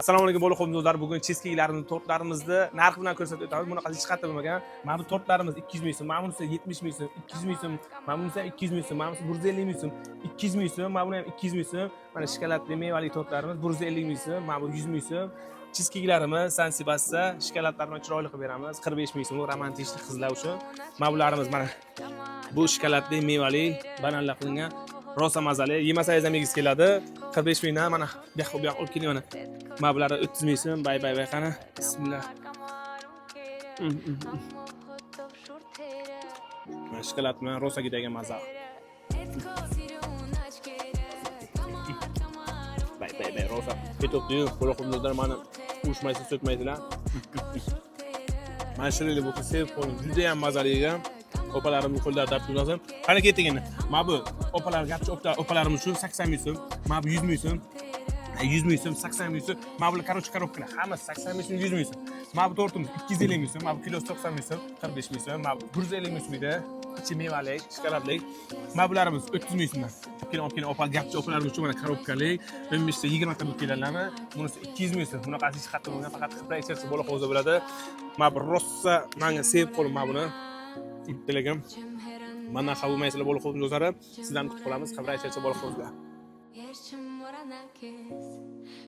Assalomu alaykum, bola. Bugun cheesecakelarimizni, tortlarimizni narxi bilan ko'rsatib o'tamiz. Bunaqasi hech qayerda bo'lmagan. Mana bu tortlarimiz 200 ming so'm, mana bunisi 70 ming so'm, 200 ming so'm, mana bunisi ham 200 ming so'm, mana bunisi 150 ming so'm, 200 ming so'm, mana buni ham 200 ming so'm. Mana shokoladli, mevali tortlarimiz 150 ming so'm, mana bu 100 ming so'm. Cheesecakelarimiz San Sebastya shokoladlar bilan chiroyli qilib beramiz. 45 ming so'm, romantik qizlar uchun. Mana bularimiz, mana bu shokoladli, mevali, bananlar qilingan. Rosa mazali. Yemasangiz ham yegingiz keladi. 45 mingdan. Mana bu yoqqa, bu yoqqa olib keling mana. Mana bulari 30 ming so'm. Bay bay bay, qani. Bismillah. Mana shokolad bilan rosa degan maza. Bay bay bay, rosa. Ketibdi-yu, qo'la mani urushmaysiz, so'kmaysizlar. Mana shirinlik bo'lsa, sevib qoldim. Juda ham mazali ekan. Opalarimni qo'llari dard ko'rmasin. Qani, ketdik endi. Mana bu opalar, gapchi opalarimiz uchun 80 ming so'm, mana bu 100 ming so'm. 100 ming so'm, 80 ming so'm. Mana bular, короче, коробка lar hammasi 80 ming so'm, 100 ming so'm. Mana bu tortimiz 250 ming so'm, mana bu kilosi 90 ming so'm, 45 ming so'm, mana bu 150 ming so'm edi. Ichi mevali, shokoladli. Mana bularimiz 30 ming so'mdan. Olib keling, olib keling, opa, gapchi opalarimiz uchun mana коробка lik 15 ta, 20 ta bo'lib keladilarmi? Bunisi 200 ming so'm. Bunaqasi hech qayerda bo'lmagan, faqat Xitoy ichkarisi bola hovuzda bo'ladi. Mana bu rosa manga sevib qoldim mana buni. Lekin mandan xafa bo'lmaysizlar, bola hovuz do'stlari. Sizlarni kutib qolamiz Xitoy ichkarisi bola hovuzda. Yeshim